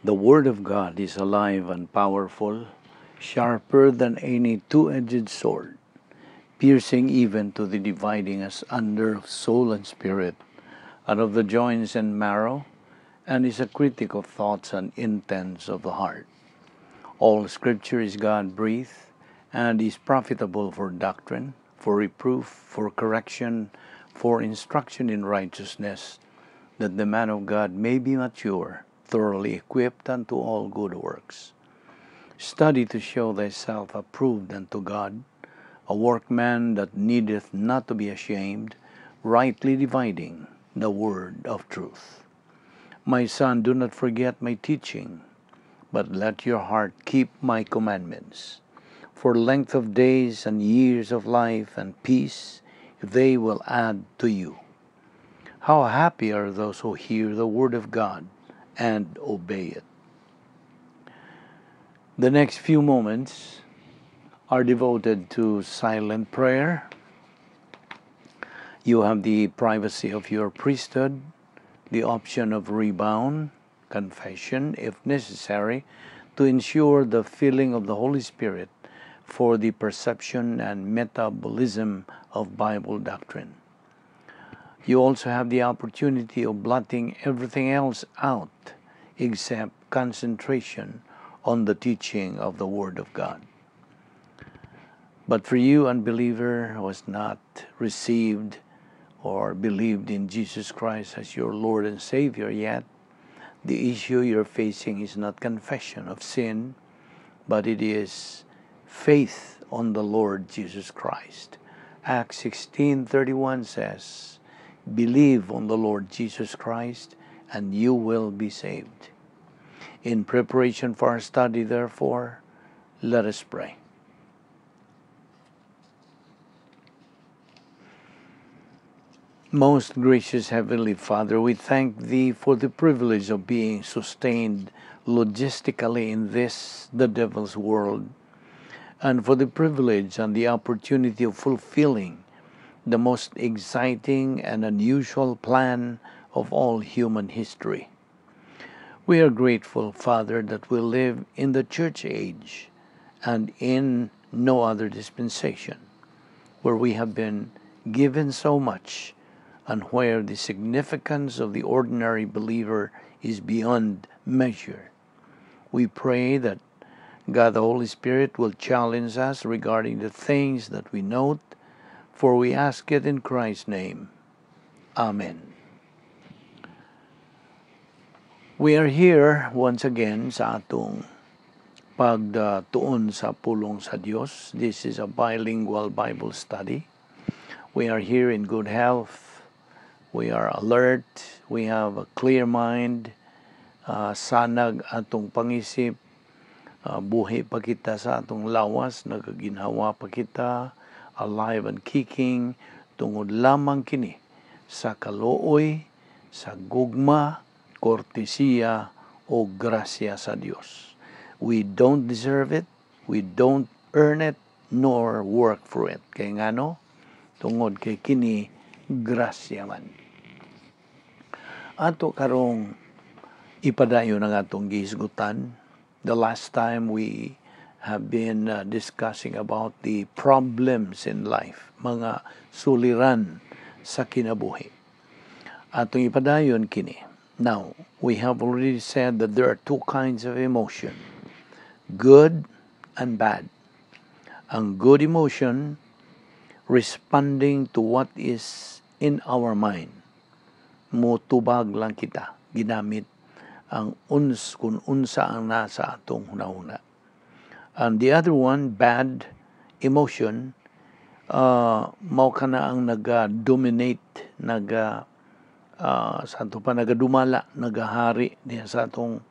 The Word of God is alive and powerful, sharper than any two-edged sword, piercing even to the dividing asunder of soul and spirit, and of the joints and marrow, and is a critic of thoughts and intents of the heart. All Scripture is God-breathed, and is profitable for doctrine, for reproof, for correction, for instruction in righteousness, that the man of God may be mature, thoroughly equipped unto all good works. Study to show thyself approved unto God, a workman that needeth not to be ashamed, rightly dividing the word of truth. My son, do not forget my teaching, but let your heart keep my commandments. For length of days and years of life and peace they will add to you. How happy are those who hear the word of God and obey it. The next few moments are devoted to silent prayer. You have the privacy of your priesthood, the option of rebound, confession, if necessary, to ensure the filling of the Holy Spirit for the perception and metabolism of Bible doctrine. You also have the opportunity of blotting everything else out except concentration on the teaching of the Word of God. But for you, unbeliever, who has not received or believed in Jesus Christ as your Lord and Savior yet, the issue you're facing is not confession of sin, but it is faith on the Lord Jesus Christ. Acts 16:31 says, "Believe on the Lord Jesus Christ and you will be saved." In preparation for our study, therefore, let us pray. Most gracious Heavenly Father, we thank Thee for the privilege of being sustained logistically in this, the devil's world, and for the privilege and the opportunity of fulfilling the most exciting and unusual plan of all human history. We are grateful, Father, that we live in the church age and in no other dispensation, where we have been given so much and where the significance of the ordinary believer is beyond measure. We pray that God the Holy Spirit will challenge us regarding the things that we note, for we ask it in Christ's name. Amen. We are here once again sa atong pagtuon sa pulong sa Dios. This is a bilingual Bible study. We are here in good health. We are alert. We have a clear mind. Sanag atong pangisip. Buhi pa kita sa atong lawas. Nagaginhawa pa kita. Alive and kicking. Tungod lamang kini sa kaluoy, sa gugma, kortesiya o grasya sa Dios. We don't deserve it, we don't earn it, nor work for it. Kay ngano? Tungod kay kini grasya man. Ato karong ipadayon ang atong gihisgutan. The last time we have been discussing about the problems in life, mga suliran sa kinabuhi. Atong ipadayon kini. Now, we have already said that there are two kinds of emotion, good and bad. Ang good emotion, responding to what is in our mind. Mutubag lang kita, ginamit ang uns kung unsa ang nasa atong hunahuna. And the other one, bad emotion, mao kana ang naga-dominate, naga sa ato pa nagadumala, nagahari diha sa atong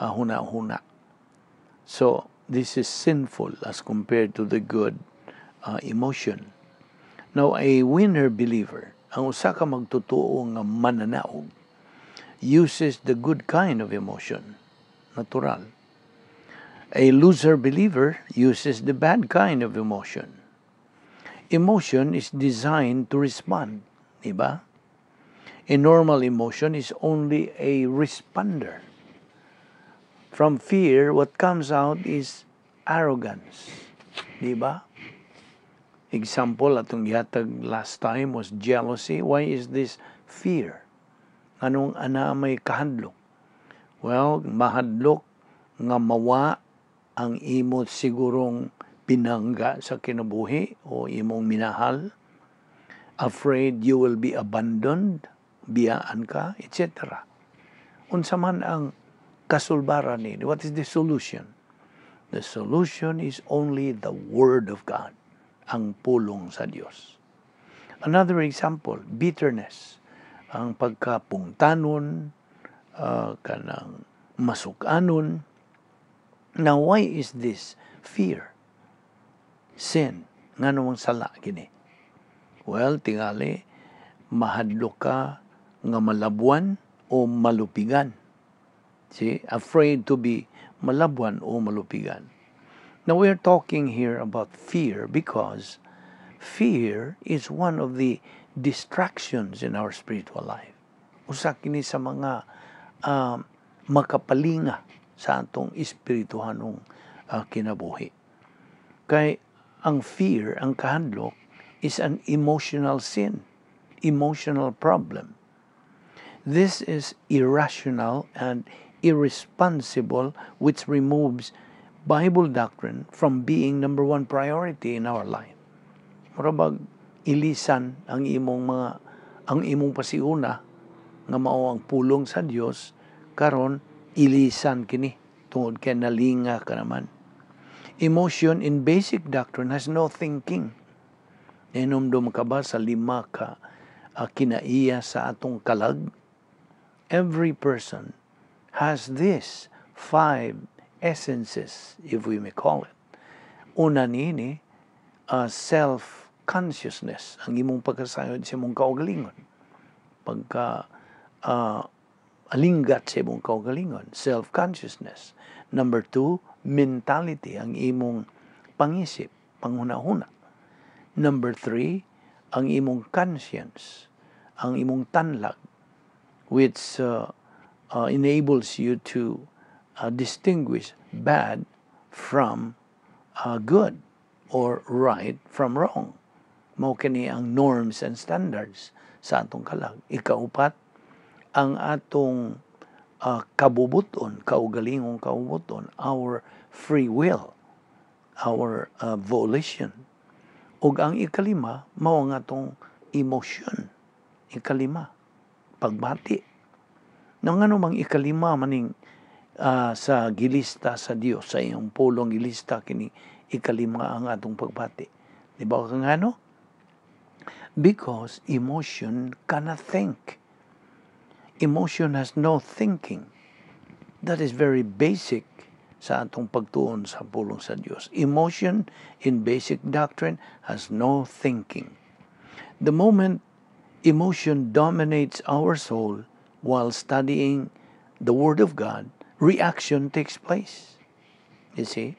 huna-huna. So, this is sinful as compared to the good emotion. Now, a winner believer, ang usa ka magtotoo nga mananaog, uses the good kind of emotion, natural. A loser believer uses the bad kind of emotion. Emotion is designed to respond, di ba? A normal emotion is only a responder. From fear, what comes out is arrogance. Di ba? Example, atong gihatag last time was jealousy. Why is this fear? Anong ana may kahadlok? Well, mahadlok nga mawa ang imo sigurong pinangga sa kinabuhi o imong minahal. Afraid you will be abandoned, biyaan ka, etc. Unsa man ang kasulbaran ni? What is the solution? The solution is only the Word of God, ang pulong sa Dios. Another example, bitterness. Ang pagkapungtanon, kanang masukanon. Now, why is this fear? Sin. Ngano mang sala kini? Well, tingali, mahadlok ka nga malabuan o malupigan. See? Afraid to be malabuan o malupigan. Now, we're talking here about fear because fear is one of the distractions in our spiritual life. Usa kini sa mga makapalinga sa atong espirituhanong kinabuhi. Kay ang fear, ang kahadlok, is an emotional sin, emotional problem. This is irrational and irresponsible, which removes Bible doctrine from being number one priority in our life. Murabag ilisan ang imong mga ang imong pasiuna nga mao ang pulong sa Dios, karon ilisan kini tungod kay nalinga ka naman. Emotion in basic doctrine has no thinking. Hinumdum ka ba sa lima ka kinaiya sa atong kalag? Every person has this five essences, if we may call it. Una niini, self-consciousness, ang imong pagkasayod sa imong kaugalingon. Pagka alinggat sa imong kaugalingon, self-consciousness. Number two, mentality, ang imong pangisip, panghuna-huna. Number three, ang imong conscience, ang imong tanlag, which enables you to distinguish bad from good or right from wrong. Mao kini ang norms and standards sa atong kalag. Ikaupat, ang atong kabubuton, kaugalingong kabubuton, our free will, our volition. Ug ang ikalima, mao ang atong emotion. Ikalima, pagbati. Nang ano mang ikalima maning sa gilista sa Dios, sa iyong pulong, gilista kini ikalima ang atong pagbati. Di ba kang ano? Because emotion cannot think. Emotion has no thinking. That is very basic sa atong pagtuon sa pulong sa Dios. Emotion in basic doctrine has no thinking. The moment emotion dominates our soul while studying the Word of God, reaction takes place. You see?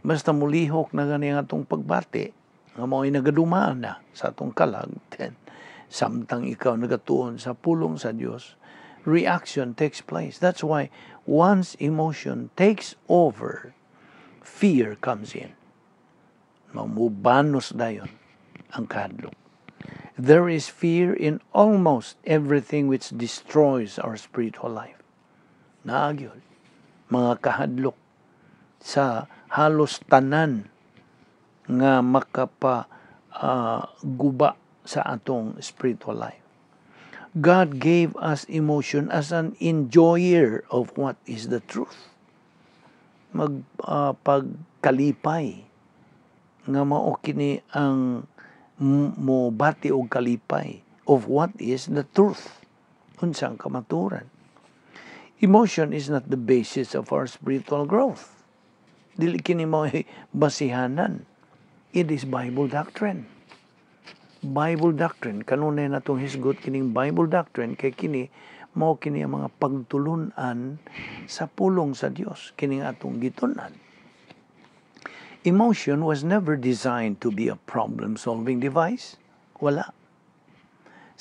Basta mulihok na gani ang atong pagbati, nga mao'y nagadumaan na sa atong kalag, then samtang ikaw nagatuon sa pulong sa Dios, reaction takes place. That's why once emotion takes over, fear comes in. Mamubanos dayon ang kahadlok. There is fear in almost everything which destroys our spiritual life. Naa gyud mga kahadlok sa halos tanan nga makapa guba sa atong spiritual life. God gave us emotion as an enjoyer of what is the truth. Mag pagkalipay nga mao kini ang mobati og kalipay of what is the truth. Unsang kamaturan. Emotion is not the basis of our spiritual growth. Dili kini mo basihanan. It is Bible doctrine. Bible doctrine, kanunay natong hisgot kining Bible doctrine kay kini mao kini ang mga pagtulun-an sa pulong sa Dios, kining atong gitun-an. Emotion was never designed to be a problem-solving device. Wala.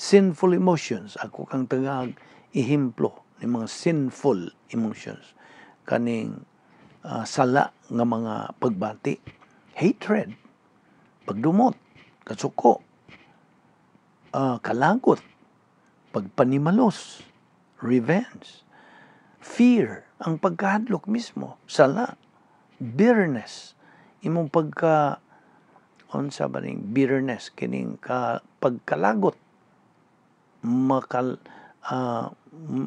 Sinful emotions, ako kang tagag ehemplo ni mga sinful emotions. Kaning sala nga mga pagbati, hatred, pagdumot, kasuko, kalagot, pagpanimalos, revenge, fear, ang pagkahadlok mismo, sala, bitterness, imong pagka unsa ba ning bitterness, kining ka pagkalagot, makal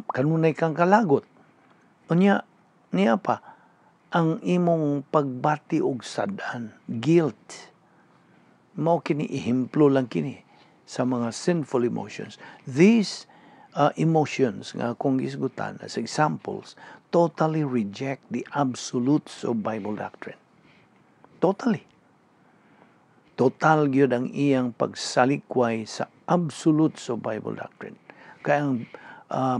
kanunay kang kalagot. Unya niya pa ang imong pagbati og sad-an, guilt. Mao kini, ehemplo lang kini sa mga sinful emotions. These emotions nga akong gisgutan as examples totally reject the absolutes of Bible doctrine. Totally. Total gyud ang iyang pagsalikway sa absolutes of Bible doctrine. Kaya ang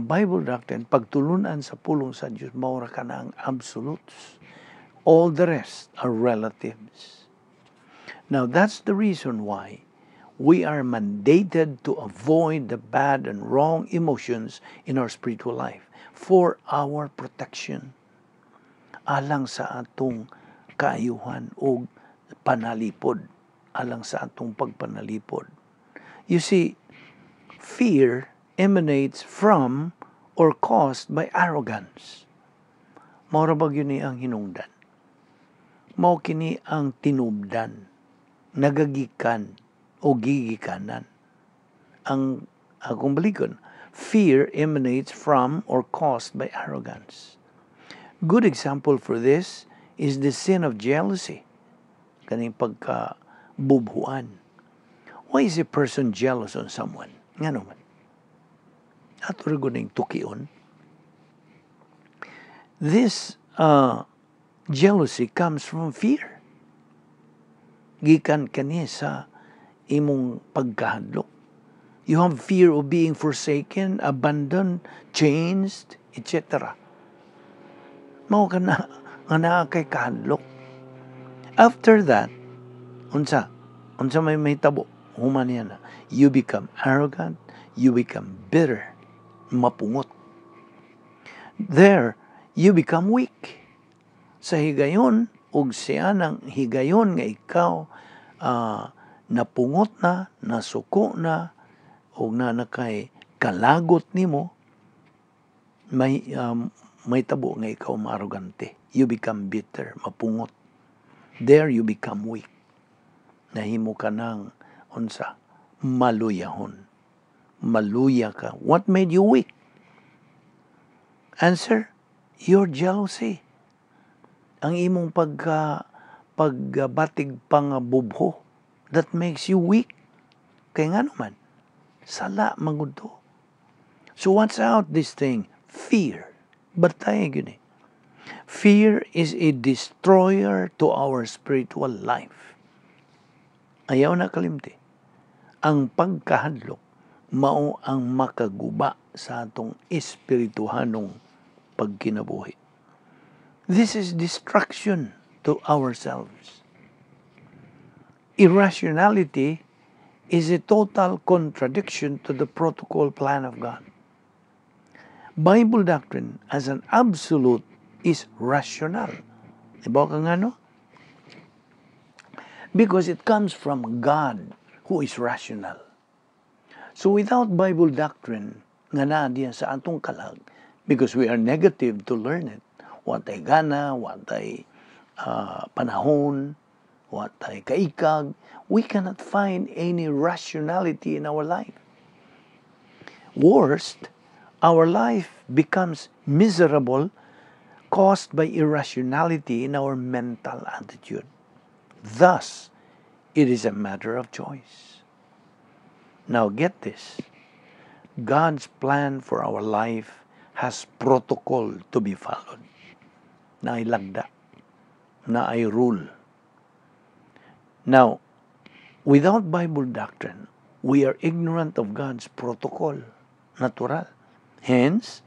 Bible doctrine, pagtulunan sa pulong sa Dios, mao ra kana ang absolutes. All the rest are relatives. Now, that's the reason why we are mandated to avoid the bad and wrong emotions in our spiritual life for our protection. Alang sa atong kaayuhan o panalipod. Alang sa atong pagpanalipod. You see, fear emanates from or caused by arrogance. Mao ra ba gyud ni ang hinungdan? Mao kini ang tinubdan, nagagikan o gigikanan. Ang akong balikon, fear emanates from or caused by arrogance. Good example for this is the sin of jealousy. Kaning pagka bubhuan. Why is a person jealous on someone? Ngano man? Ato ra ning tukion. This jealousy comes from fear. Gikan kani sa imong pagkahadlok. You have fear of being forsaken, abandoned, changed, etc. Mao ka na nga naa kay kahadlok. After that, unsa? Unsa may mahitabo? Human niya na. You become arrogant, you become bitter, mapungot. There, you become weak. Sa higayon, ug siya ng higayon nga ikaw napungot na, nasuko na, ug na nakay kalagot nimo, may tabo nga ikaw maarogante. You become bitter, mapungot. There you become weak. Nahimo ka ng unsa, maluyahon. Maluya ka. What made you weak? Answer, your jealousy. Ang imong pagbatig pangabubho that makes you weak. Kay nga naman, sala man to. So watch out this thing, fear. Batay gyud eh. Fear is a destroyer to our spiritual life. Ayaw na kalimti. Ang pagkahadlok mao ang makaguba sa atong espirituhanong pagkinabuhi. This is destruction to ourselves. Irrationality is a total contradiction to the protocol plan of God. Bible doctrine as an absolute is rational. Diba ka nga, no? Because it comes from God, who is rational. So without Bible doctrine nga naa diya sa atong kalag, because we are negative to learn it, watay gana, watay panahon, watay kaikag, we cannot find any rationality in our life. Worst, our life becomes miserable, caused by irrationality in our mental attitude. Thus, it is a matter of choice. Now get this. God's plan for our life has protocol to be followed. Naay lagda. Naay rule. Now, without Bible doctrine, we are ignorant of God's protocol. Natural. Hence,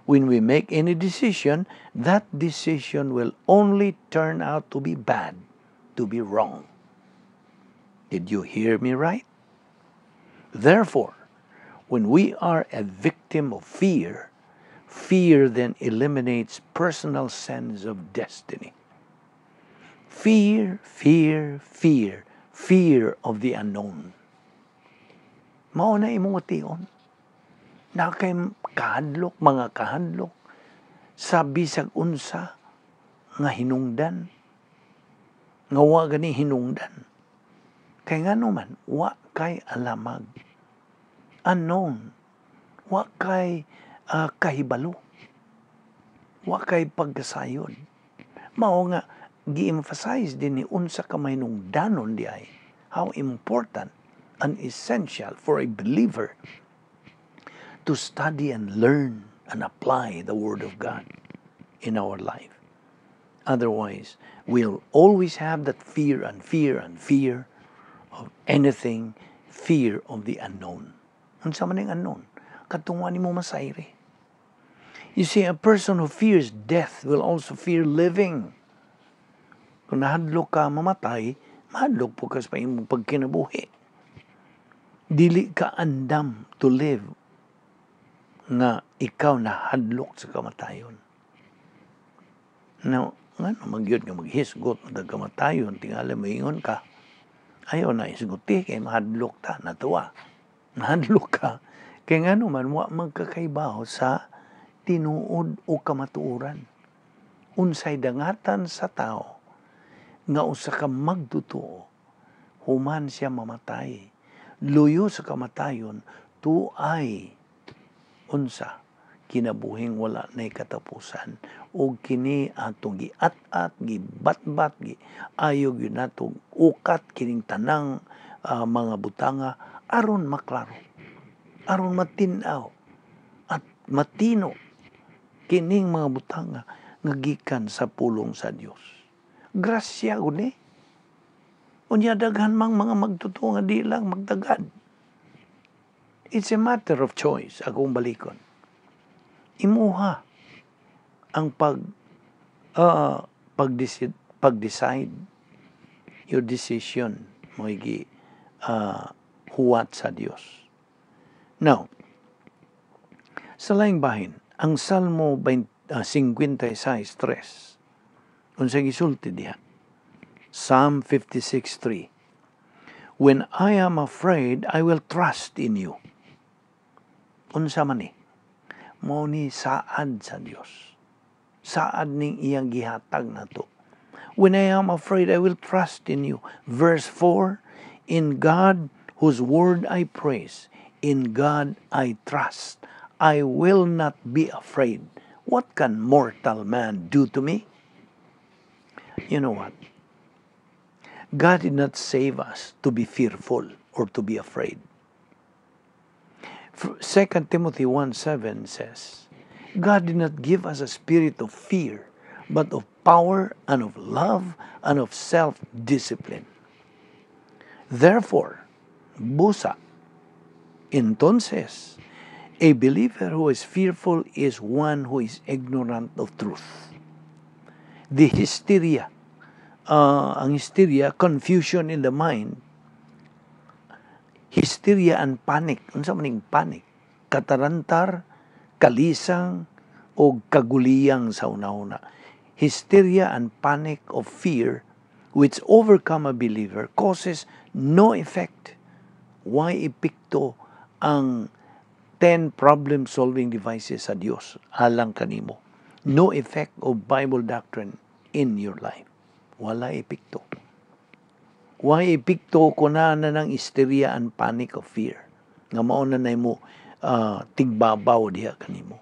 when we make any decision, that decision will only turn out to be bad, to be wrong. Did you hear me right? Therefore, when we are a victim of fear, Fear then eliminates personal sense of destiny. Fear, fear, fear, fear of the unknown. Mao na imong tion. Na kay kahadlok, mga kahadlok sa bisag unsa nga hinungdan. Nga wa gani hinungdan. Kay ngano man, wa kay alamag. Unknown. Wa kay kahibalo. Wa kay pagkasayod. Mao nga gi-emphasize din ni unsa ka mahinungdanon di ay how important and essential for a believer to study and learn and apply the Word of God in our life. Otherwise, we'll always have that fear and fear and fear of anything, fear of the unknown. Unsa man ang unknown? Katong wa nimo masayri. You see, a person who fears death will also fear living. Kung nahadlok ka mamatay, mahadlok pud ka sa imong pagkinabuhi. Dili ka andam to live nga ikaw nahadlok sa kamatayon. Now, ngano man gyud nga maghisgot nga kamatayon, tingali moingon ka, ayaw na hisguti kay mahadlok ta, natuwa. Nahadlok ka. Kay ngano man, wa man ka kahibaw sa tinuod o kamatuoran. Unsay dangatan sa tao nga usa ka magtotoo, human siya mamatay. Luyo sa kamatayon, tuay unsa kinabuhing wala nay katapusan, og kini atong giat-at, gibatbat, gi ayo gyud nato ukat kining tanang mga butanga aron maklaro, aron matin-aw at matino kining mga butanga nga gikan sa pulong sa Dios. Grasya gud ni. Unya daghan mang mga magtotoo nga di lang magtagad. It's a matter of choice, akong balikon. Imuha ang pag-decide, your decision mo gi huwat sa Dios. Now, sa laing bahin, ang Salmo 56:3, unsa gisulti diha? Psalm 56:3. "When I am afraid, I will trust in you." Unsa man ni? Mao ni saad sa Dios. Saad ning iyang gihatag nato. "When I am afraid, I will trust in you." Verse 4, "In God whose word I praise, in God I trust. I will not be afraid. What can mortal man do to me?" You know what? God did not save us to be fearful or to be afraid. 2 Timothy 1:7 says, "God did not give us a spirit of fear, but of power and of love and of self-discipline." Therefore, busa, entonces, a believer who is fearful is one who is ignorant of truth. The hysteria, ang hysteria, confusion in the mind, hysteria and panic. Unsa man ning panic? Katarantar, kalisang, o kaguliyang sa una-una. Hysteria and panic of fear which overcome a believer causes no effect. Way epekto ang 10 problem-solving devices sa Dios alang kanimo? No effect of Bible doctrine in your life. Wala epekto. Way epekto kung naa na ng hysteria and panic of fear nga mao na mo tigbabaw diha kanimo.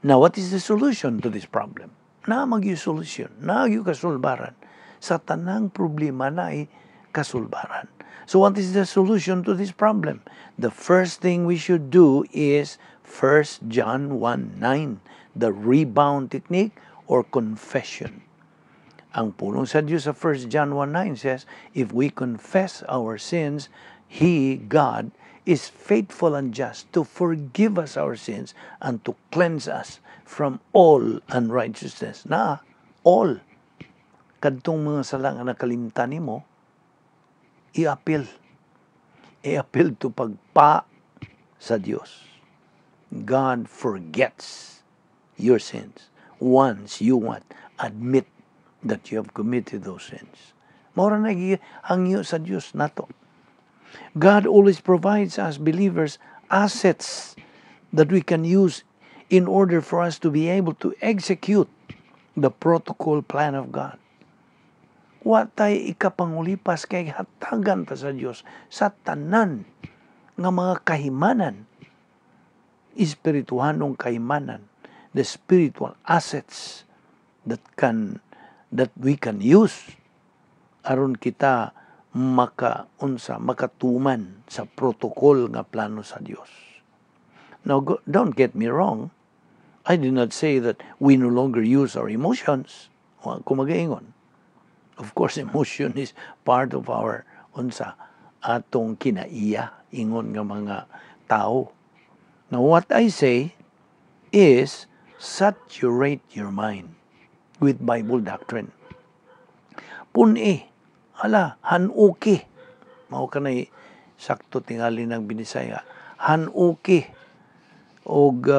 Now, what is the solution to this problem? Naa man gyuy solution. Naa gyuy kasulbaran. Sa tanang problema naay kasulbaran. So what is the solution to this problem? The first thing we should do is 1 John 1:9, the rebound technique or confession. Ang pulong sa Diyos sa 1 John 1:9 says, "If we confess our sins, He, God, is faithful and just to forgive us our sins and to cleanse us from all unrighteousness." Na, all. Kadtong mga sala nga nakalimtan nimo, i-appeal. I-appeal to pagpa sa Dios. God forgets your sins once you what? Admit that you have committed those sins. Mao ra na hangyo sa Dios nato. God always provides us believers assets that we can use in order for us to be able to execute the protocol plan of God. Wa tay ikapangulipas kay hatagan ta sa Dios sa tanan nga mga kahimanan, espirituhanong kahimanan, the spiritual assets that we can use aron kita makaunsa, makatuman sa protocol nga plano sa Dios. Now, don't get me wrong. I did not say that we no longer use our emotions. Wa ko magaingon. Of course, emotion is part of our unsa, atong kinaiya ingon nga mga tao. Now, what I say is saturate your mind with Bible doctrine. Pun-i, hala, hanuki. Mao kanay sakto tingali ng Binisaya. Hanuki og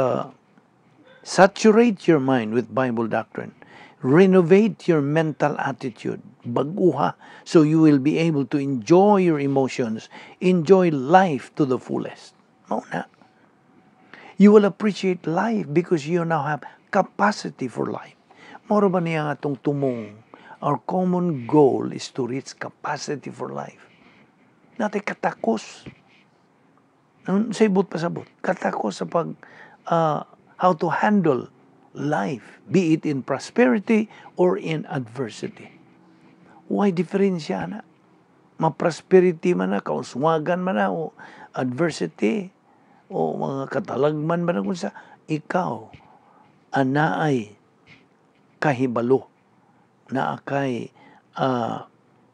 saturate your mind with Bible doctrine. Renovate your mental attitude. Baguha, so you will be able to enjoy your emotions, enjoy life to the fullest. Mao na. You will appreciate life because you now have capacity for life. Mao ba niya nga atong tumong? Our common goal is to reach capacity for life. Naa tay katakos. Sa ibot pasabot. Katakos sa pag how to handle life, be it in prosperity or in adversity. Why diferensya na? Ma-prosperity man na, kauswagan man na, o adversity, o mga katalagman man na kung sa ikaw, anaay kahibalo, naa kay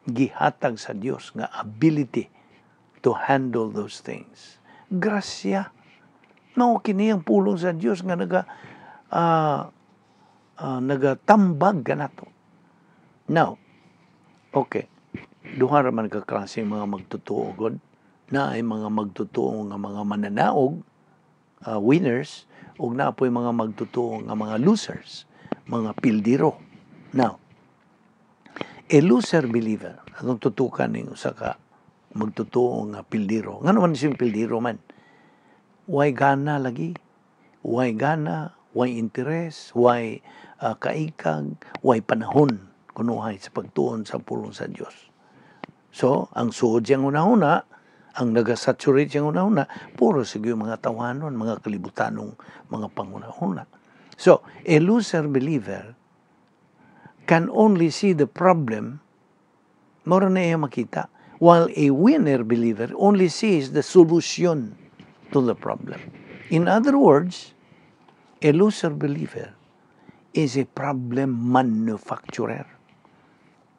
gihatag sa Dios nga ability to handle those things. Grasya. Mao kini ang pulong sa Dios nga nagatambag kanato. Now, okay. Duha ra man ka klase mga magtotoo god. Naay mga magtotoo nga mga mananaog, winners, ug naa poy mga magtotoo nga mga losers, mga pildiro. Now, a loser believer, atong tutukan ning usa ka magtotoo nga pildiro. Ngano man siyang pildiro man? Way gana lagi? Way gana, way interest, way kaikag, way panahon kunuhay sa pagtuon sa pulong sa Dios. So, ang suod siyang una-una, ang nagasaturate siyang una-una, puro sige mga tawanon, mga kalibutanong mga panguna-una. So, a loser believer can only see the problem, mao ra na iya makita, while a winner believer only sees the solution to the problem. In other words, a loser believer is a problem manufacturer,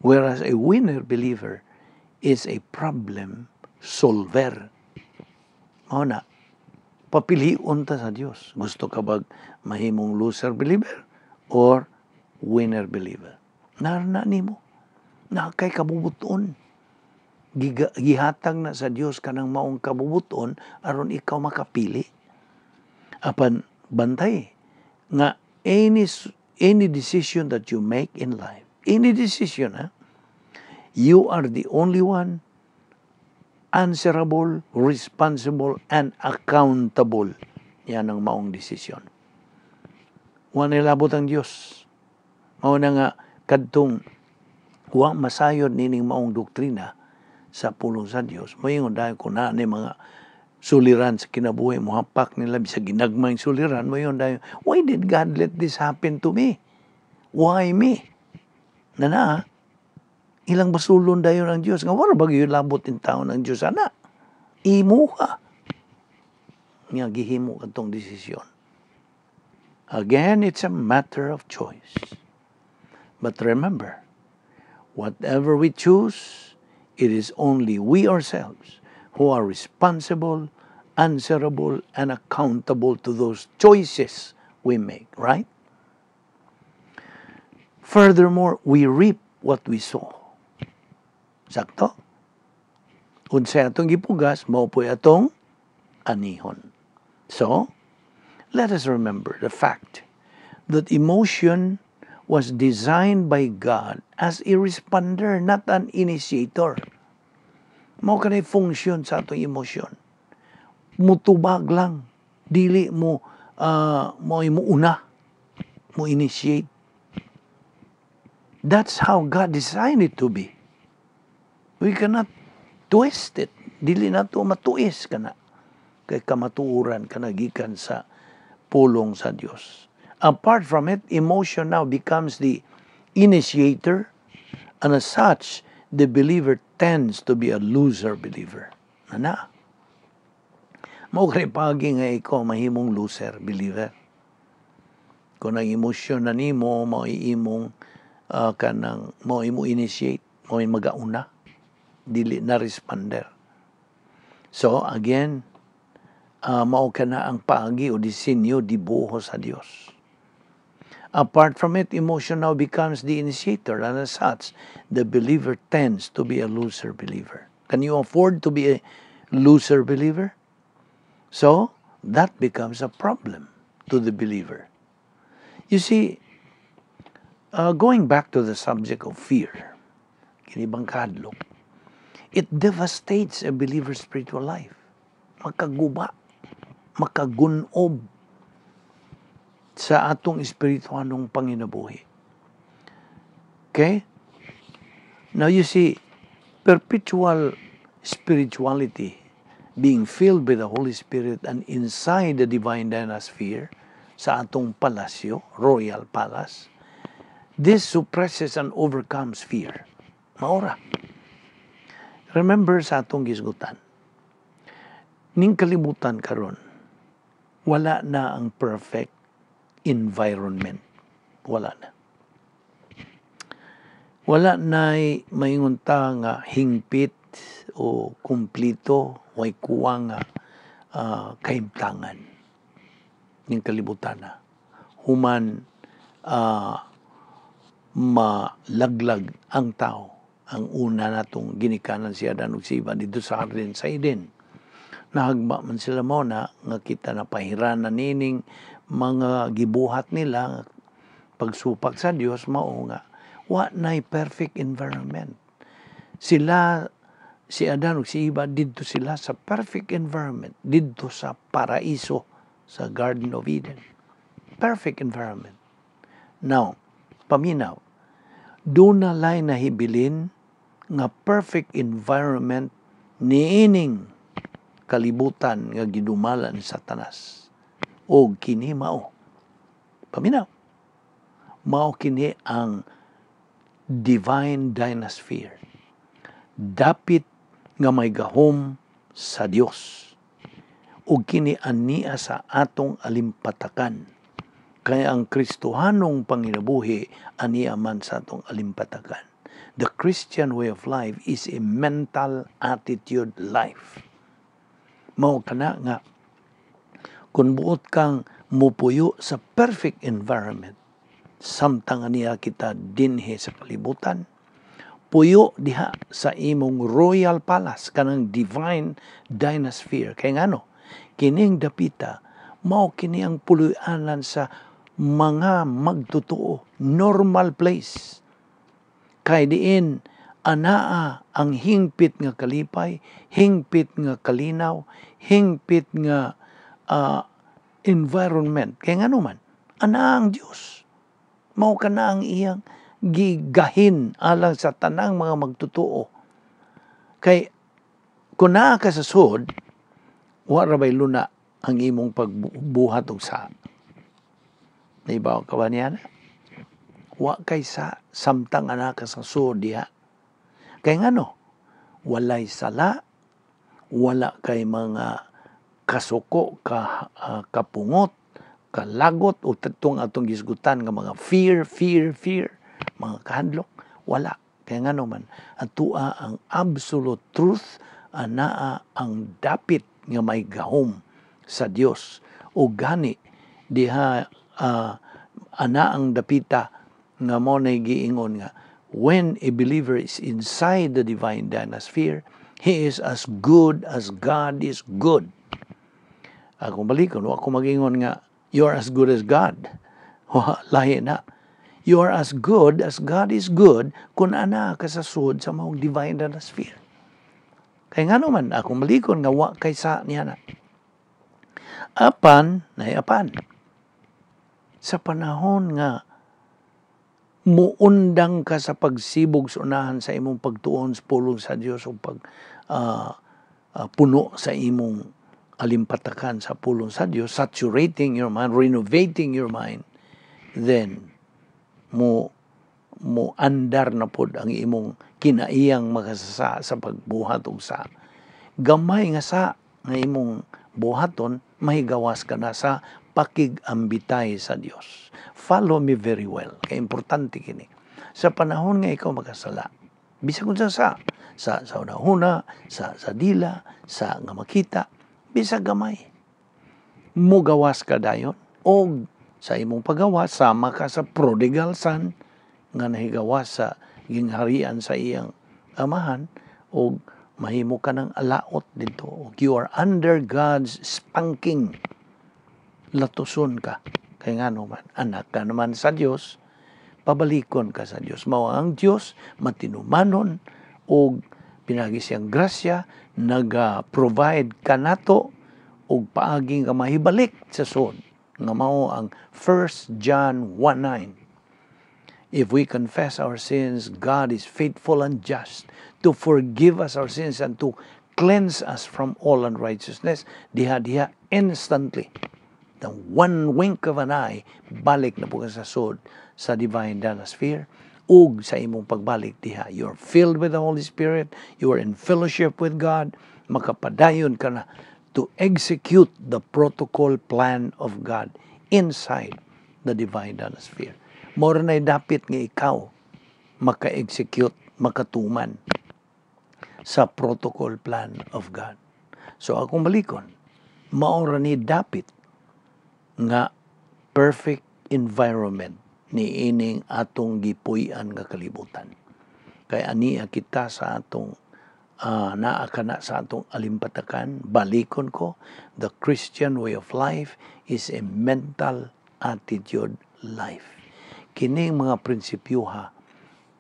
whereas a winner believer is a problem solver. Mao na, papilion ta sa Dios. Gusto ka ba mahimong loser believer or winner believer? Naa na nimo. Naa kay kabubuton. Gihatag na sa Dios kanang maong kabubuton aron ikaw makapili. Apan bantay nga any decision that you make in life, any decision, ha, you are the only one answerable, responsible, and accountable. Yan ang maong desisyon. Wa nilabot ang Dios. Mao na nga kadtong wa masayod nining maong doktrina sa pulong sa Dios. Moingon dahil kung naa ni mga suliran sa kinabuhi, mohapak nila bisag ginagmay suliran, moingon dahil, "Why did God let this happen to me? Why me?" Na na, ilang basulon dayon ang Dios nga wala ba gyud labot in taon ang Dios ana. Imuha nga gihimo kadtong desisyon. Again, it's a matter of choice. But remember, whatever we choose, it is only we ourselves who are responsible, answerable, and accountable to those choices we make, right? Furthermore, we reap what we sow. Sakto? Unsay atong gipugas, mao po'y atong anihon. So, Let us remember the fact that emotion was designed by God as a responder, not an initiator. Mao kanay function sa atong emosyon. Mutubag lang, dili mo mo mo una, mo initiate. That's how God designed it to be. We cannot twist it. Dili na to matuis kana. Kay kamatuoran kana gikan sa pulong sa Dios. Apart from it, emotion now becomes the initiator, and as such, the believer tends to be a loser believer. Ana. Mao kay pagi nga ikaw mahimong loser believer. Kung ang emosyon na nimo mao imong kanang mao imo initiate, mao magauna, dili na responder. So again, mao kana ang paagi o disenyo, dibuho sa Dios. Apart from it, emotion now becomes the initiator, and as such, the believer tends to be a loser believer. Can you afford to be a loser believer? So, that becomes a problem to the believer. You see, going back to the subject of fear, kini bang kahadlok, it devastates a believer's spiritual life. Makaguba, makagunob sa atong espirituanong panginabuhi. Okay? Now you see, perpetual spirituality, being filled by the Holy Spirit and inside the divine dynasphere, sa atong palasyo, royal palace, this suppresses and overcomes fear. Maora. Remember sa atong gisgutan, ning kalibutan karon, wala na ang perfect environment. Wala na. Wala na maingon ta nga hingpit o kumplito, way kuwang nga kahimtangan ning kalibutan na. Human malaglag ang tao, ang una natong ginikanan, si Adan ug si Eva dito sa hardin sa Eden. Nahagba man sila mo na nga kita na pahiranan nining mga gibuhat nila, pagsupak sa Dios. Mao nga wa nay perfect environment. Sila, si Adan ug si Eva, didto sila sa perfect environment didto sa paraiso, sa Garden of Eden. Perfect environment. Now, paminaw, duna lay nahibilin nga perfect environment niining kalibutan nga gidumala ni Satanas. O kini mao. Paminaw. Mao kini ang divine dynasphere. Dapit nga may gahom sa Dios. Ug kini ania sa atong alimpatakan. Kaya ang Kristohanong panginabuhi ania man sa atong alimpatakan. The Christian way of life is a mental attitude life. Mao kana nga kung buot kang mupuyo sa perfect environment samtang ania kita dinhi sa kalibutan, puyo diha sa imong royal palace, kanang divine dynasphere. Kay ngano, kining dapita mao kini ang puloy-anan sa mga magtotoo, normal place, kay diin anaa ang hingpit nga kalipay, hingpit nga kalinaw, hingpit nga environment. Kay ngano man, anaa ang Dios. Mao kana ang iyang gigahin alang sa tanang mga magtotoo. Kay kung naa ka sa sud, wa ra bay luna ang imong pagbuhat og sa. Naibaw ka ba niya na? Wa kay sa samtang ana ka sa sud diha. Kay ngano, walay sala, wala kay mga kasuko, kapungot, kalagot o tatong atong gisgutan nga mga fear, fear, fear, mga kahadlok, wala. Kaya ngano man, atua ang absolute truth, anaa ang dapit nga may gahom sa Dios. O gani diha ana ang dapita nga mo na giingon nga when a believer is inside the divine dynasphere, he is as good as God is good. Akong balikon, wa ko magingon nga You are as good as God. Lahi na. You are as good as God is good kung anaa ka sa sud sa maong divine sphere. Kay ngano man, akong balikon nga wa kay sa niya na. Apan, nay apan. Sa panahon nga muundang ka sa pagsibog sa unahan sa imong pagtuon sa pulong sa Dios o pag puno sa imong alimpatakan sa pulong sa Dios, saturating your mind, renovating your mind, then mo mo andar na pod ang imong kinaiyang makasasa sa pagbuhat og sa gamay nga sa nga imong buhaton, mahigawas ka na sa pakigambitay sa Dios. Follow me very well. Kay importante kini. Sa panahon nga ikaw makasala, bisag unsa sa una-una, sa dila, sa nga makita, bisag gamay, mugawas ka dayon og sa imong pagawas sama ka sa prodigal son nga nahigawas sa gingharian sa iyang amahan og mahimo ka ng alaot dito. Og you are under God's spanking. Latuson ka. Kay ngano man, anak ka naman sa Dios, pabalikon ka sa Dios. Mao ang Dios matinumanon og pinagi siyang grasya naga-provide kanato og paagi nga mahibalik sa sud nga mao ang 1 John 1:9. If we confess our sins, God is faithful and just to forgive us our sins and to cleanse us from all unrighteousness. Diha diha instantly. The one wink of an eye, balik na po ka sa sud sa divine sphere. Ug sa imong pagbalik diha, you are filled with the Holy Spirit, you are in fellowship with God, makapadayon ka na to execute the protocol plan of God inside the divine sphere. Mao na'y dapit nga ikaw maka-execute, makatuman sa protocol plan of God. So akong balikon, mao ra ni dapit nga perfect environment ni ining atong gipuy-an nga kalibutan. Kay ania kita sa atong naa ka na sa atong alimpatakan, balikon ko, the Christian way of life is a mental attitude life. Kining mga prinsipyoha,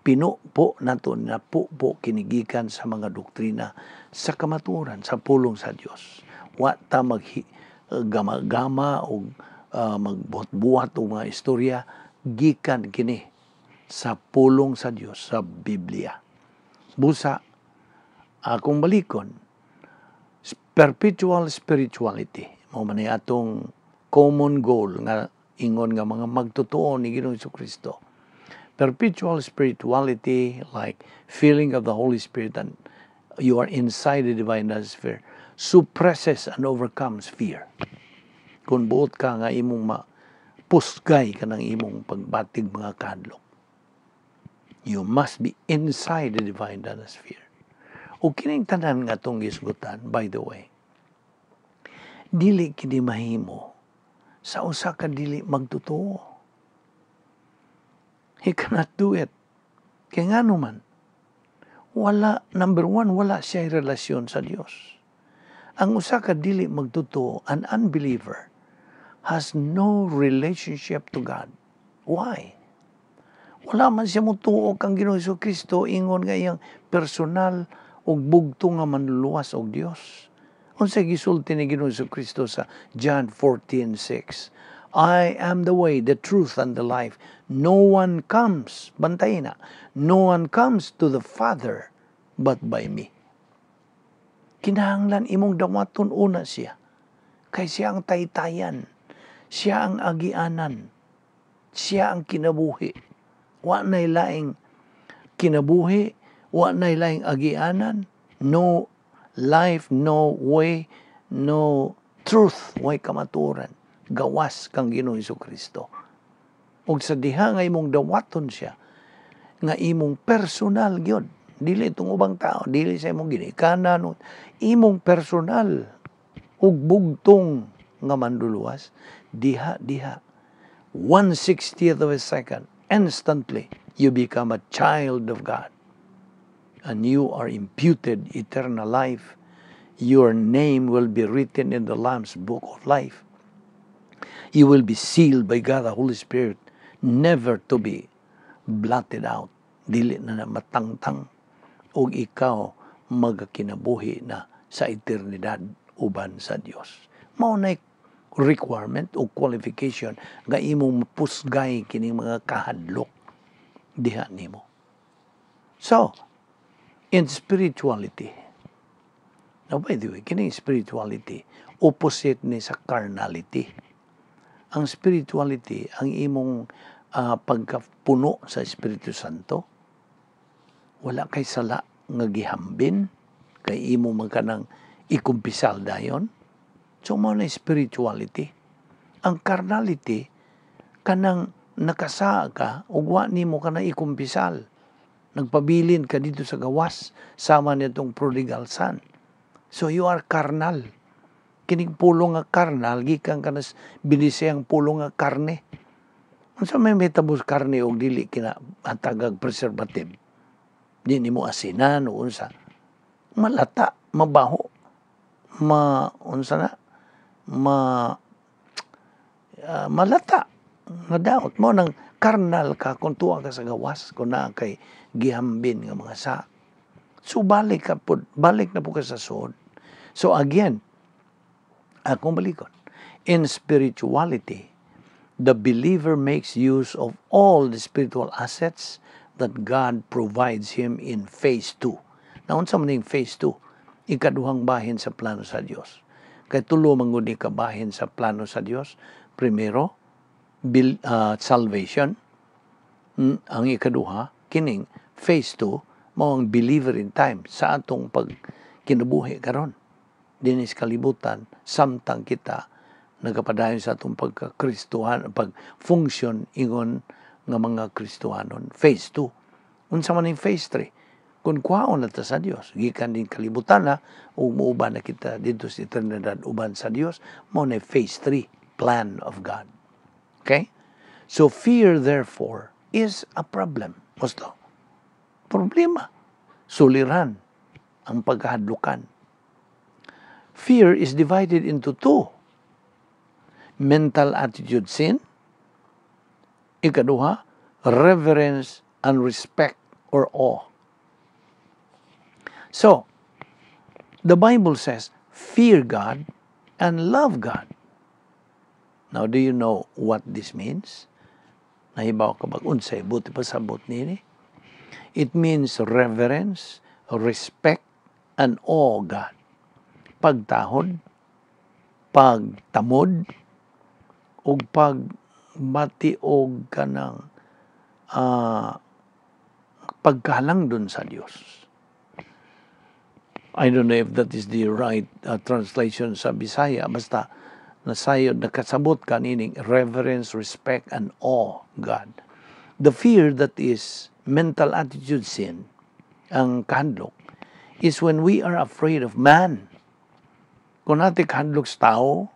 pinupo nato na po kinigikan sa mga doktrina sa kamatuoran, sa pulong sa Dios. Wa ta mag gama-gama o magbuhat-buhat og mga istorya, gikan kini sa pulong sa Dios sa Biblia. Busa akong balikon, perpetual spirituality mao man ni atong common goal nga ingon nga mga magtotoo ni Ginoong Kristo. Perpetual spirituality, like feeling of the Holy Spirit and you are inside the divine sphere, suppresses and overcomes fear. Kung buot ka nga imong mapusgay ka ng imong pagbatig mga kahadlok, you must be inside the divine sphere. O kining tanan nga atong gisgutan, by the way, dili kini mahimo sa usa ka dili magtotoo. He cannot do it. Kaya ngano man, wala, number one, wala siya relasyon sa Dios. Ang usa ka dili magtotoo, an unbeliever, has no relationship to God. Why? Wala man siya mutuo kang Ginoong Kristo ingon nga iyang personal ug bugto nga manluluwas og Dios. Unsa gisulti ni Ginoong Kristo sa John 14:6? "I am the way, the truth, and the life. No one comes," bantay na, "no one comes to the Father but by me." Kinahanglan imong dawaton una siya. Kay siya ang taytayan. Siya ang agianan. Siya ang kinabuhi. Wa nay laing kinabuhi, wa nay laing agianan, no life, no way, no truth, way kamatuoran gawas kang Ginoong Kristo. Ug sa diha nga imong dawaton siya, nga imong personal gyud, dili itong ubang tao, dili sa imong ginikanan, imong personal ug bugtong nga manluluwas, diha diha 1/60th of a second, instantly you become a child of God and you are imputed eternal life. Your name will be written in the Lamb's book of life. You will be sealed by God the Holy Spirit, never to be blotted out. Dili na na matangtang ug ikaw magakinabuhi na sa eternidad uban sa Dios. Mao na requirement o qualification nga imong mapusgay kining mga kahadlok diha nimo. So, in spirituality, now by the way, kining spirituality, opposite ni sa carnality. Ang spirituality, ang imong pagkapuno sa Espiritu Santo, wala kay sala nga gihambin, kay imo man kanang ikumpisal dayon. So mao na spirituality. Ang carnality, kanang nakasaa ka ug wa nimo kanang ikumpisal. Nagpabilin ka dito sa gawas sama nitong prodigal son. So you are carnal. Kining pulong nga carnal gikan kanas binisayang pulong nga karne. Unsa may metabos karne og dili kina hatagag preservative? Di nimo asinan o unsa. Malata, mabaho. Ma unsa na? Ma malata nga daot mo nang karnal ka kung tuwa ka sa gawas, kung naa kay gihambin nga mga sa. So balik ka pod, balik na po ka sa suod. So again, akong balikon, in spirituality, the believer makes use of all the spiritual assets that God provides him in phase 2. Naunsa man ning phase 2? Ikaduhang bahin sa plano sa Dios. Kay tulo man gud ni kabahin sa plano sa Dios. Primero, salvation. Ang ikaduha, kining phase 2, mao ang believer in time sa atong pag kinabuhi karon dinis kalibutan samtang kita nagapadayon sa atong pagka-Kristohan, pag-function ingon nga mga Kristohanon. Phase 2. Unsa man ning phase 3? Kung kuhaon na ta sa Dios, gikan din kalibutan na, ug muuban na kita dito sa eternidad uban sa Dios, mao na phase 3, plan of God. Okay? So fear, therefore, is a problem. Gusto? Problema. Suliran ang pagkahadlukan. Fear is divided into two. Mental attitude sin. Ikaduha, reverence and respect or awe. So, the Bible says, "Fear God and love God." Now, do you know what this means? Nahibaw ka ba unsay buot ipasabot nini? It means reverence, respect, and awe God. Pagtahod, pagtamod, ug pagbati og kanang pagkahalangdon sa Dios. I don't know if that is the right translation sa Bisaya. Basta nasayod, nakasabot ka nining reverence, respect, and awe God. The fear that is mental attitude sin, ang kahadlok, is when we are afraid of man. Kung natin kahadlok sa tao,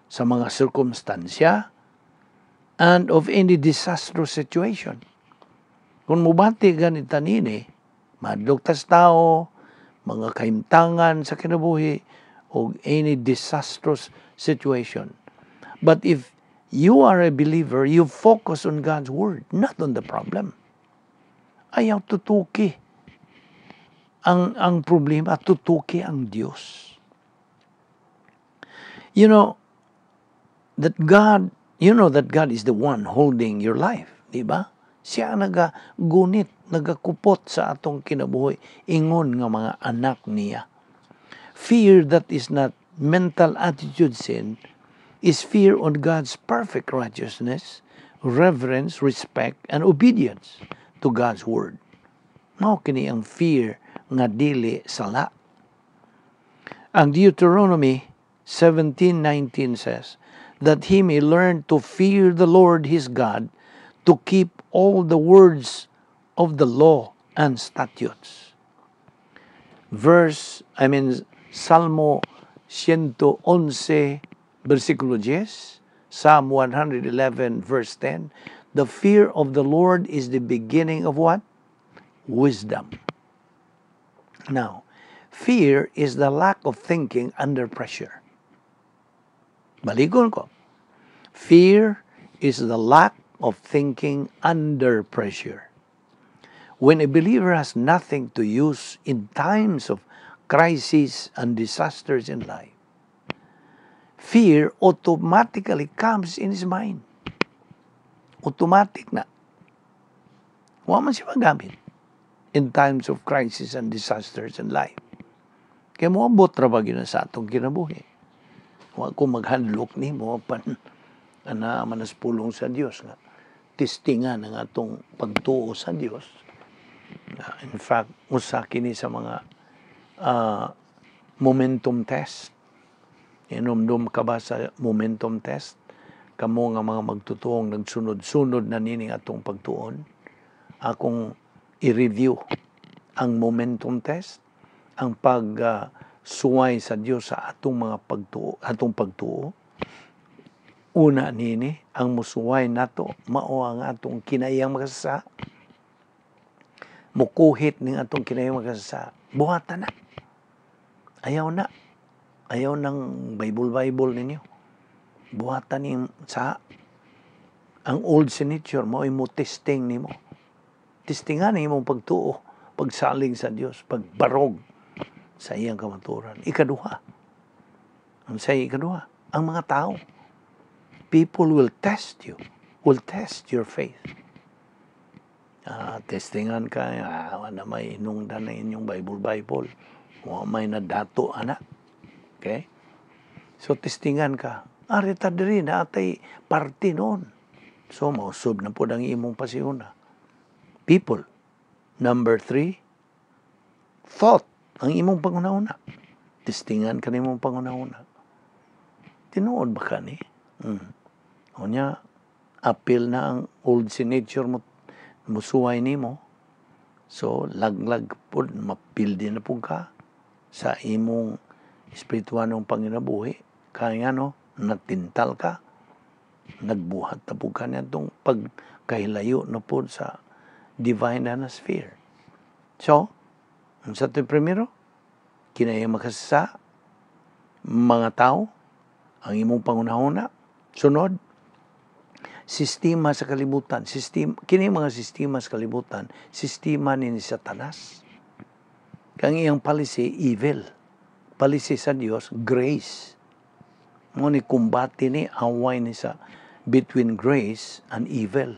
sa mga sirkumstansya, and of any disastrous situation. Kung mubati ganita nini, mahadlok tas tao, mga kahimtangan sa kinabuhi, o any disastrous situation. But if you are a believer, you focus on God's word, not on the problem. Ayaw tutuki ang problema, tutuki ang Diyos. You know that God is the one holding your life, di ba? Siya ang nagagunit, nagakupot sa atong kinabuhi, ingon nga mga anak niya. Fear that is not mental attitude sin is fear on God's perfect righteousness, reverence, respect, and obedience to God's word. Mao kini ang fear nga dili sala. Ang Deuteronomy 17:19 says that he may learn to fear the Lord his God, to keep all the words of the law and statutes. Verse, I mean, Salmo 111, versikulo 10, Psalm 111, verse 10, "The fear of the Lord is the beginning of" what? Wisdom. Now, fear is the lack of thinking under pressure. Balikon ko. Fear is the lack of thinking under pressure. When a believer has nothing to use in times of crises and disasters in life, fear automatically comes in his mind. Automatic na. Wa man siya magamit in times of crisis and disasters in life. Kaya moabot ra ba gyud sa atong kinabuhi? Wa ko maghandlok nimo, apan ana man as pulong sa Dios nga testingan ang atong pagtuo sa Dios. In fact, usa kini sa mga momentum test. Inumdum ka ba sa momentum test? Kamo nga mga magtutuong nagsunod-sunod na nining atong pagtuon, akong i-review ang momentum test, ang pagsuway sa Dios sa atong mga pagtuo, atong pagtuo. Una nini, ang musuway nato mao ang atong kinahiyang makasasala. Mukuhit ning atong kinahiyang makasasala. Buhatan na. Ayaw na. Ayaw ng Bible Bible ninyo. Buhatan ning sa ang old nature mo mo testing nimo. Testingan imong pagtuo, pagsalig sa Dios, pagbarog sa iyang kamatuoran. Ikaduha. Ang sa ikaduha, ang mga tao. People will test you, will test your faith. Testingan ka, na may inungdan na inyong Bible Bible. Wa may nadato, ana. Okay? So, testingan ka. Ari ta diri na atay party noon. So, mausob na po ang imong pasiuna. People. Number three, thought. Ang imong panghunahuna. Testingan ka nimong panghunahuna. Tinuod ba ka ni? Unya, apil na ang old nature mo, musuway nimo. So, laglag po, mapildi na po ka sa imong espirituanong panginabuhi. Kaya no, natintal ka, nagbuhat na po ka niya pagkahilayo na po sa divine sphere. So, ang sa ito primero, kinaya makasasa, mga tao, ang imong pangunahuna, sunod, sistema sa kalibutan, sistema, kini mga sistema sa kalibutan, sistema ni Satanas. Kang iyang policy, evil. Policy sa Dios, grace. Mo ni kumbate ni, away ni sa between grace and evil.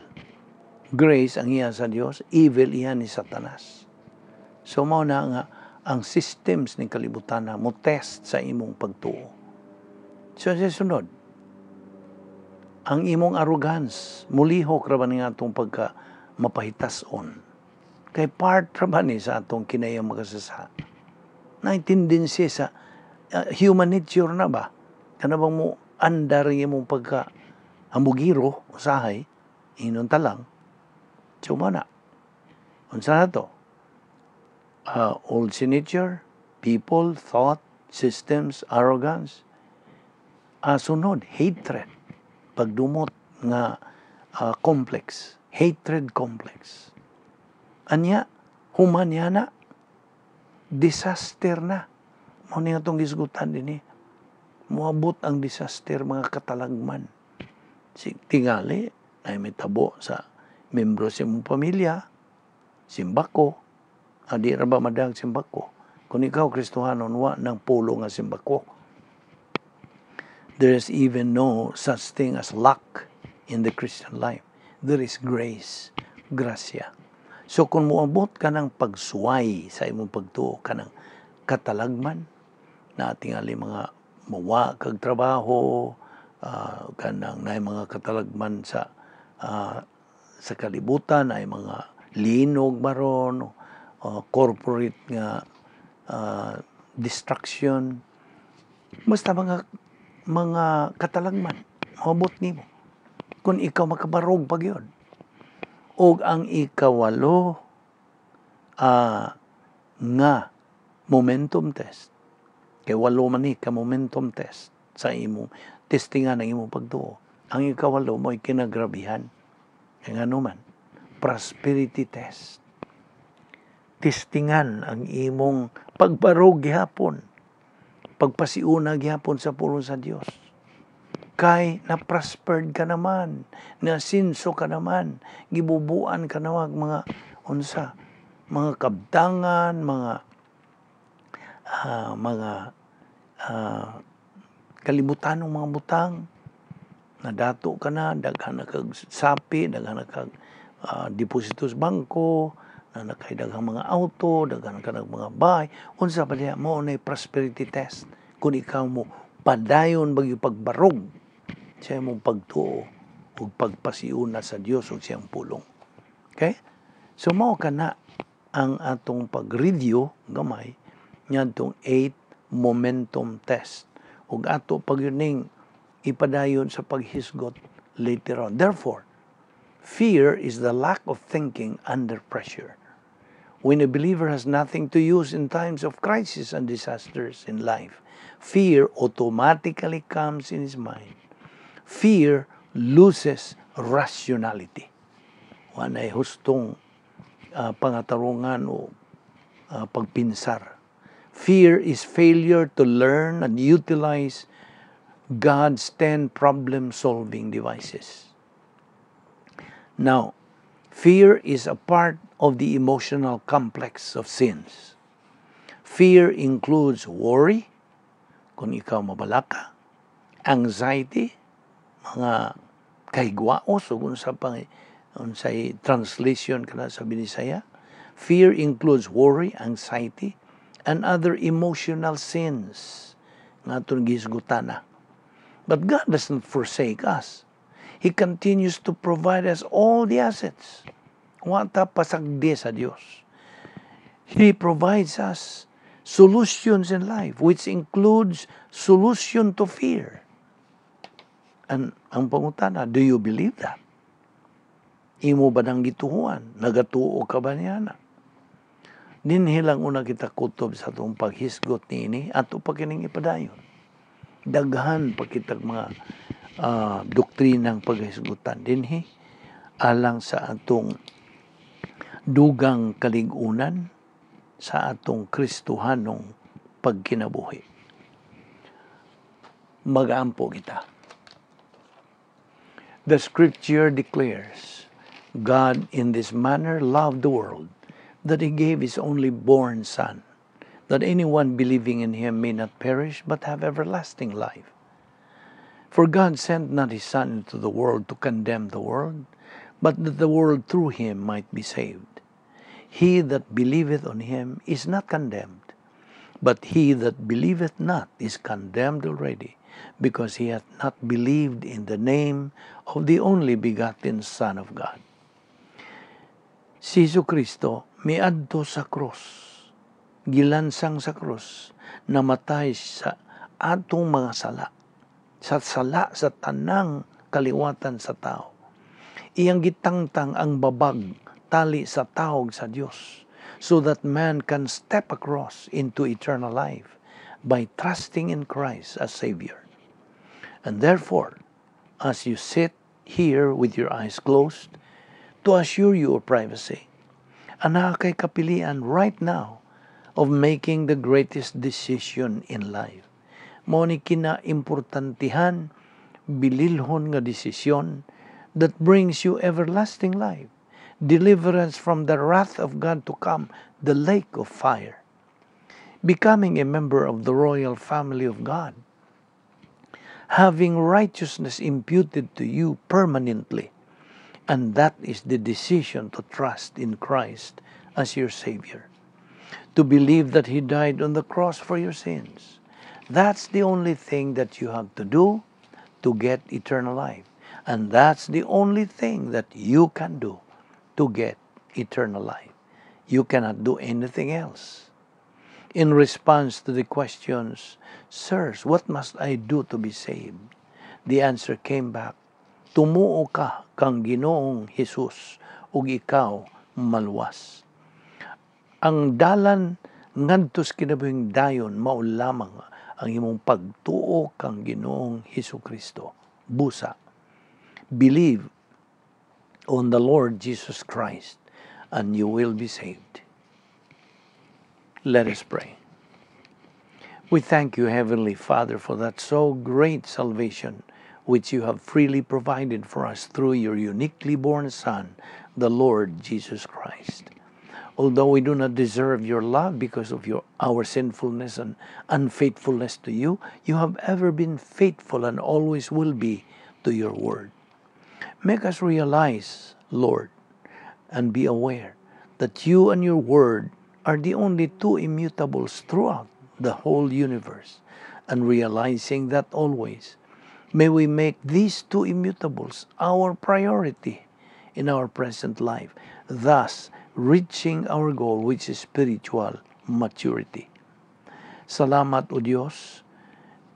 Grace ang iya sa Dios, evil iya ni Satanas. So mao na nga ang systems ni kalibutan na mo test sa imong pagtuo. So sa sunod, ang imong arrogance, mulihok ra ba ni atong pagka mapahitason? Kay part ra ba ni sa atong kinahiyang makasasa? Na tendency sa human nature na ba? Kana bang mo andar ang imong pagka hambugiro, usahay, inon ta lang. So mo na. Unsa na to? Old nature, people, thought, systems, arrogance. Sunod, hatred. Pagdumot nga complex. Hatred complex. Anya, human niya na, disaster na. Mao ni atong gisgutan dinhi. Moabot ang disaster, mga katalagman. Si tingali ay may tabo sa membro sa imong pamilya, simbako, di ra ba madag simbako? Kung ikaw Kristohanon, wa ng pulo nga simbako. There is even no such thing as luck in the Christian life. There is grace, grasya. So kung moabot ka ng pagsuway sa imong pagtuo ka ng katalagman, na tingali mga mawa kag trabaho, kanang naay mga katalagman sa kalibutan, ay mga linog baron, corporate nga destruction, basta mga katalagman moabot nimo kung ikaw makabarog pag yun. Og ang ikawalo nga momentum test, kay walo man ni ka momentum test sa imong testingan ang imong pagtuo. Ang ikawalo mo'y kinagrabihan. Kay ngano man, prosperity test. Testingan ang imong pagbarog gihapon, pagpasiuna gihapon sa pulong sa Dios. Kay na-prospered ka naman, nasinso ka naman, gibubuan ka naman mga unsa, mga kabtangan, mga kalibutanong mga butang, nadato ka na, daghan na kag sapi, daghan na kag deposito sa bangko, na kay daghang mga auto, daghan ka nag mga bahay, unsa pa diha? Mao na prosperity test. Kung ikaw mo padayon ba gyud pagbarog sa imong pagtuo ug pagpasiuna sa Dios ug siyang pulong. Okay? So mao kana ang atong pag-review gamay ngadtong 8 momentum test ug ato pag ning ipadayon sa paghisgot later on. Therefore, fear is the lack of thinking under pressure. When a believer has nothing to use in times of crisis and disasters in life, fear automatically comes in his mind. Fear loses rationality. Walay hustong pangatarungan o pagpinsar. Fear is failure to learn and utilize God's 10 problem-solving devices. Now, fear is a part of the emotional complex of sins. Fear includes worry, kung ikaw mabalaka, anxiety, mga kahigwaos, o kung sa pang unsay translation kana sa Binisaya. Fear includes worry, anxiety, and other emotional sins nga atong gihisgutan na. But God doesn't forsake us. He continues to provide us all the assets. Wa ta pasagdi sa Dios. He provides us solutions in life, which includes solution to fear. And ang pangutana, do you believe that? Imo ba nang gituohan? Nagatuo ka ba niya na? Dinhi lang una kita kutob sa atong paghisgot niini, ato pa kining ipadayon. Daghan pa kitag mga doktrinang paghisgutan dinhi alang sa atong dugang kaligunan sa atong Kristohanong pagkinabuhi. Mag-ampo kita. The scripture declares, "God in this manner loved the world, that he gave his only born Son, that anyone believing in him may not perish but have everlasting life. For God sent not his Son into the world to condemn the world, but that the world through him might be saved. He that believeth on him is not condemned, but he that believeth not is condemned already, because he hath not believed in the name of the only begotten Son of God." Si Jesu Kristo miadto sa krus, gilansang sa krus, namatay sa atong mga sala, sa sala sa tanang kaliwatan sa tao. Iyang gitangtang ang babag tali sa tawag sa Dios so that man can step across into eternal life by trusting in Christ as Savior. And therefore, as you sit here with your eyes closed, to assure you of privacy, anaa kay kapilian right now of making the greatest decision in life. Mao ni kinaimportantihan bililhon nga desisyon that brings you everlasting life, deliverance from the wrath of God to come, the lake of fire, becoming a member of the royal family of God, having righteousness imputed to you permanently. And that is the decision to trust in Christ as your Savior, to believe that He died on the cross for your sins. That's the only thing that you have to do to get eternal life. And that's the only thing that you can do to get eternal life. You cannot do anything else. In response to the questions, "Sirs, what must I do to be saved?" The answer came back, "Tumuo ka kang Ginoong Hesus ug ikaw maluwas." Ang dalan ngadto sa kinabuhing dayon mao lamang ang imong pagtuo kang Ginoong Hesus Kristo. Busa. Believe on the Lord Jesus Christ and you will be saved. Let us pray. We thank you, Heavenly Father, for that so great salvation which you have freely provided for us through your uniquely born Son, the Lord Jesus Christ. Although we do not deserve your love because of our sinfulness and unfaithfulness to you, you have ever been faithful and always will be to your word. Make us realize, Lord, and be aware that you and your word are the only two immutables throughout the whole universe. And realizing that always, may we make these two immutables our priority in our present life, thus reaching our goal, which is spiritual maturity. Salamat, O Diyos,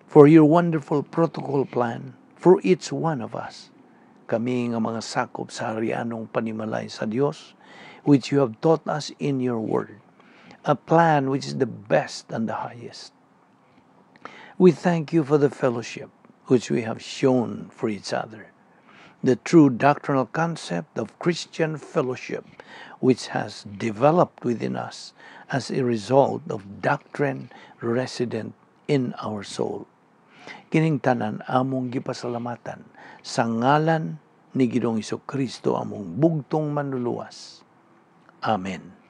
for your wonderful protocol plan for each one of us. Kami nga mga sakop sa harianong panimalay sa Dios, which you have taught us in your word, a plan which is the best and the highest. We thank you for the fellowship which we have shown for each other, the true doctrinal concept of Christian fellowship, which has developed within us as a result of doctrine resident in our soul. Kining tanan among gipasalamatan sa ngalan ni Ginoong Kristo, among bugtong Manluluwas. Amen.